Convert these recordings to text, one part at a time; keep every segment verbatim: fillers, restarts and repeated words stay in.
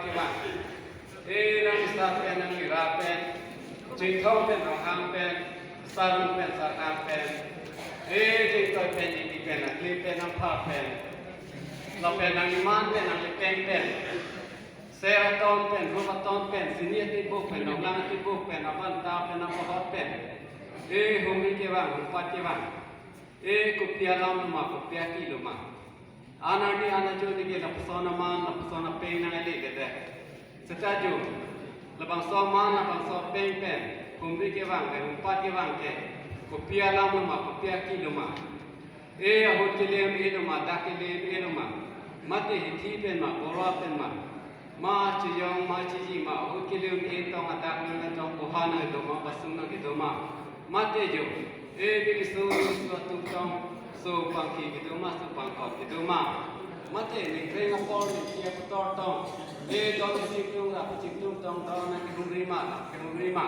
Kevang. E nang sar pen, nang lira pen, Chinthong pen, Ronghang pen, Sarung pen, Sarhang pen, e Jengtoi pen, Ili pen, Aklim pen, Nangphar pen, lapen nang liman pen, nang lipeng pen, ser aton pen, rup aton pen, sini atibuk pen, noklang atibuk pen, abanta pen, abohot pen, e humri kevang, humpat kevang, e kopi alam lo ma, kopi akilo ma, anardi anajo nike lapuson aman, lapuson apeng nangledet. Seta jo, labangso aman, labangso apeng pen, humri kevang ke, humpat kevang ke, kopi alam lo ma, kopi akilo ma, e ahut kele un-e lo ma, dak kele un-e lo ma, mate hithi pen ma, borwa pen ma, ma chejong, ma cheji ma, ahut kele un-e tong adak nangkejong, boha nangkedo ma, basung nangkedo ma, mate jo, e neliso, neliso atum tong, so pangki kedo ma, so pangkok kedo ma, mate ningkreng apor, ningki aputor tong, e don kachingtung, rap kachingtung tong, don nangkehumri ma, nangkehumri ma,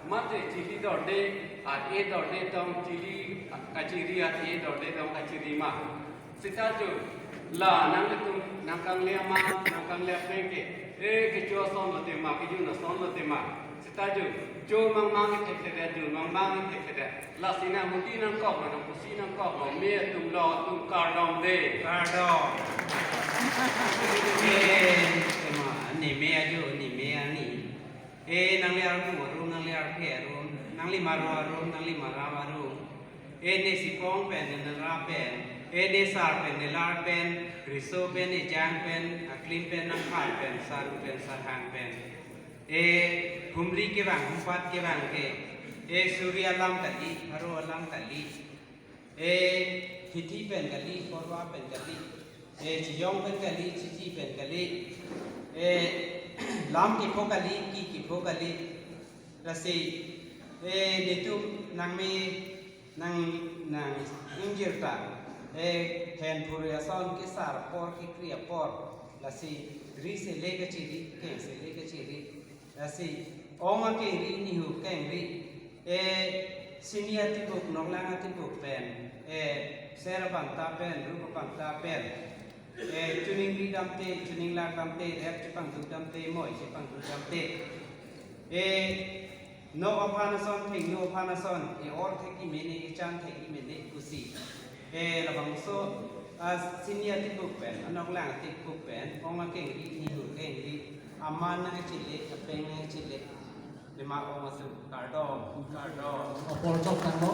mate chili dorde, at e dorde tong, chili kachiri, at e dorde tong kachiri ma. Seta jo, la nanglitum nangkangle aman, nangkangle apeng ke, e kecho ason lote ma, kejun ason lote ma. Seta jo, cho mangmang thekthe det, jun mangmang thekthe det. Lasi nang huti nangkok lo, nang pusi nangkok lo, me atum lo, atum kardom de. Kardom. E, ema, ne me ajo, ne me ani. E nangli armu arum, nangli arphe arum, nangli maro arum, nangli maram arum. E ne sipong pen, ne nara pen, e ne sar pen, ne lar pen, riso pen, ejang pen, aklim pen, nangphar pen, saru pen, sarhang pen. E humri kevang, humpat kevang ke, e suri alam kali, pharo alam kali, e hithi pen kali, borwa pen kali, e chejong pen kali, cheji pen kali, e lam kepho kali, ki kepho kali. Lasi, e netum nangme nang, nang ingjir ta, e then phuri ason kesar apor, kekri apor, lasi ri sele kachiri, keng sele kachiri, lasi ong akengri, nihu kengri, e sini atibuk, noklang atibuk pen, e ser abanta pen, rup abanta pen, e choningri damte, choninglak damte, rep chepangduk damte, moi chepangduk damte, e nok aphan ason, thengno aphan ason, e-or thek-i mene, echan thek-i mene pusi, e labangso asini atibuk pen, anoklang atibuk pen, ong akengri, nihu kengri, aman nangkechele, apeng nangkechele, lema ong atum kardom, kardom. Apor chok tanglo.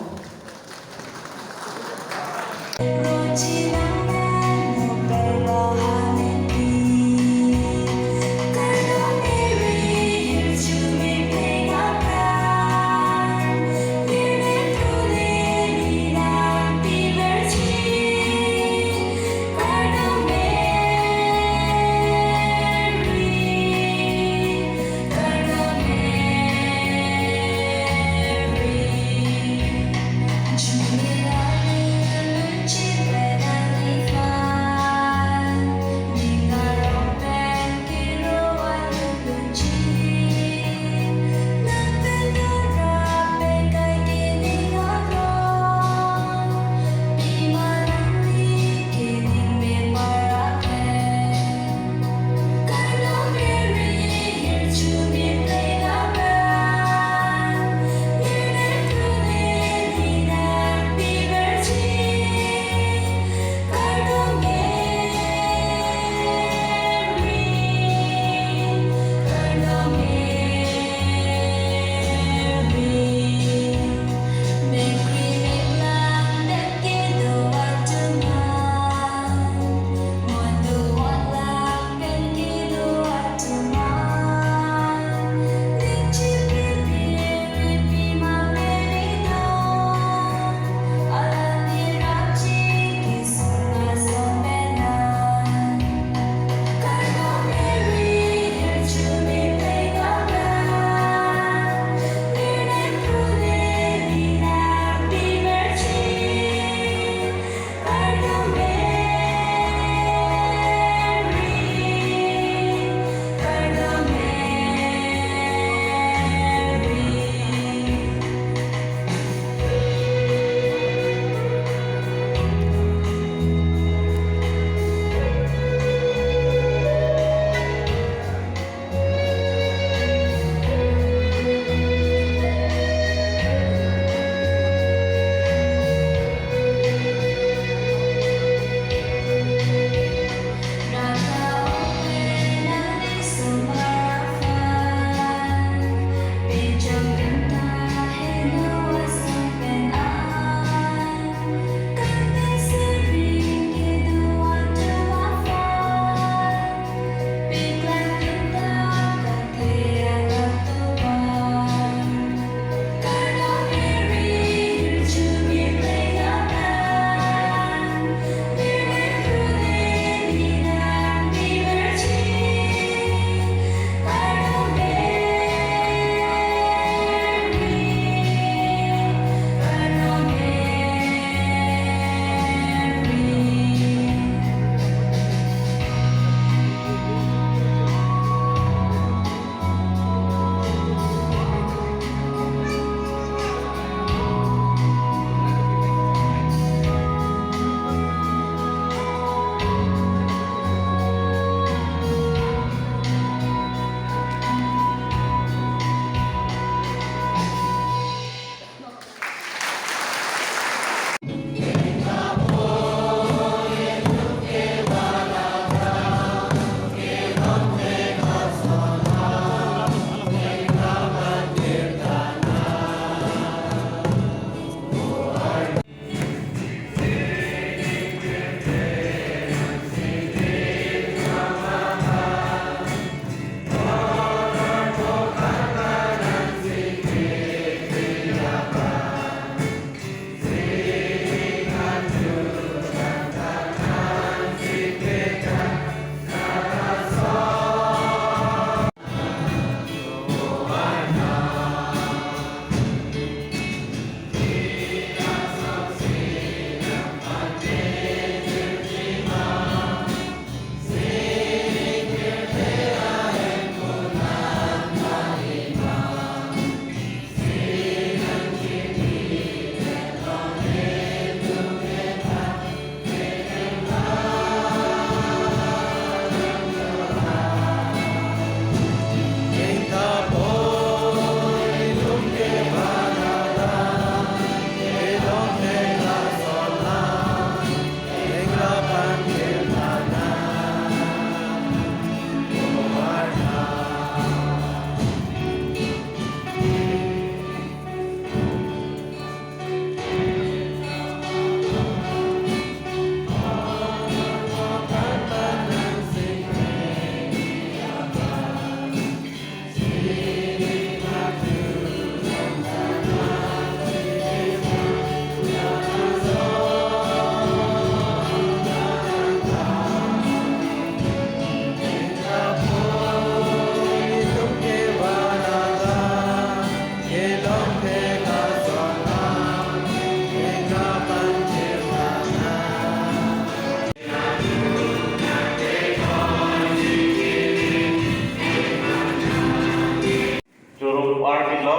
Arpitlo,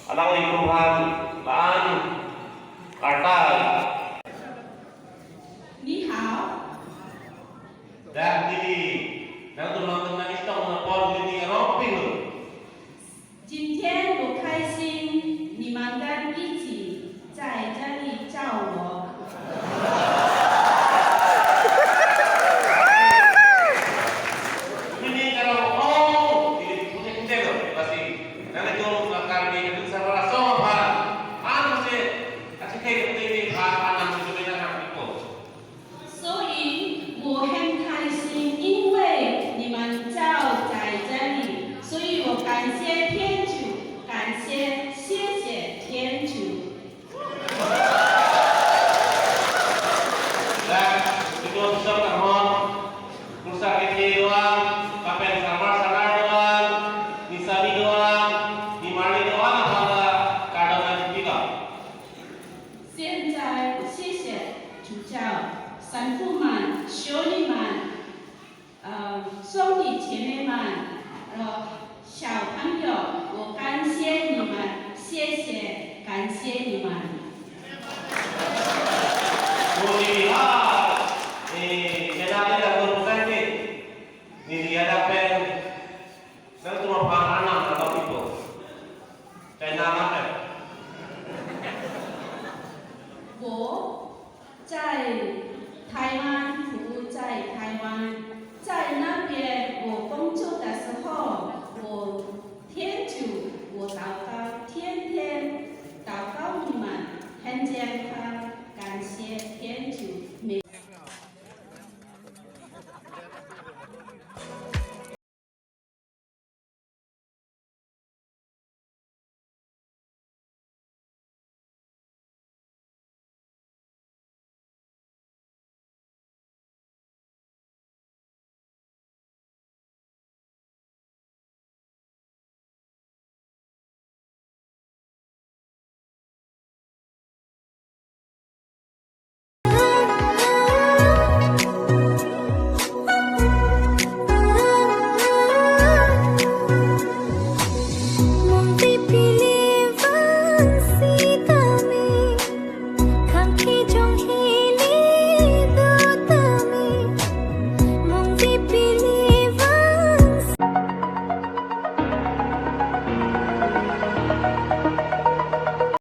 alanglitum aphan la-an karta. Ni hao. Dak neli nangtum along nangketong apor neli